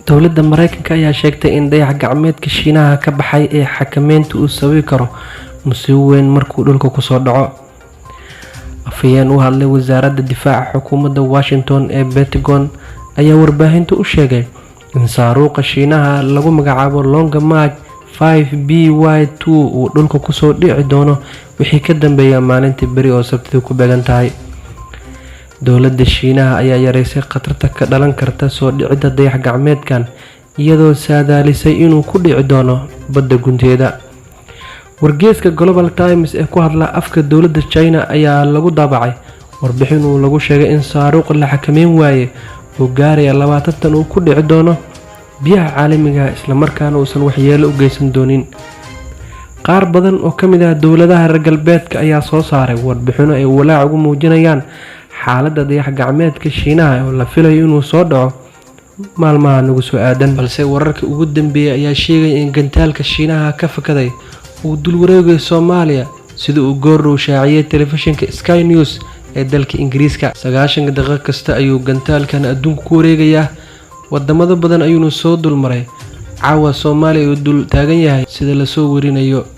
Dowladda Mareykanka ayaa sheegtay in dayax gacmeedka Shiinaha ka baxay ee xakameynta uu sababi karo musiibo weyn markuu dhulka kusoo dhaco. Afhayeen u hadlay wasaaradda difaaca xukuumadda Washington ee Pentagon ayaa warbaahinta u sheegay in saaruuqa Shiinaha lagu magacaabo Long March 5 B Y2 uu dhulka kusoo dhici doono wixii ka dambeeya maalintii beri oo Sabtida ku beegan tahay. Dowladda Shiinaha ayaa yareysay khatarta ka dhalan karta soo dhicidda dayax gacmeedkan, iyadoo saadaalisay inuu ku dhici doono badda gunteeda. Wargeyska Global Times ee ku hadla afka dowladda China ayaa lagu daabacay warbixin uu lagu sheegay in saaruuq la xakameyn waaye oo gaaraya 20 tan uu ku dhici doono biyaha caalamiga ah, islamarkaana uusan waxyeelo u geysan doonin. Qaar badan oo ka mid ah dowladaha reer galbeedka ayaa soo saaray warbixino ay walaac ugu muujinayaan xaaladda dayax gacmeedka Shiinaha oo la filayo inuu soo dhaco maalmaha nagu soo aadan. Balse wararkii ugu dambeeyay ayaa sheegaya in gantaalka Shiinaha ka fakaday uu dul wareegayo Soomaaliya, sida uu goordhow shaaciyay telefishinka Sky News ee dalka Ingiriiska. 90 daqiiqo kasta ayuu gantaalkan adduunka ku wareegayaa, wadamada badan ayuuna soo dulmaray. Caawa Soomaaliya uu dul taagan yahay, sida lasoo warinayo.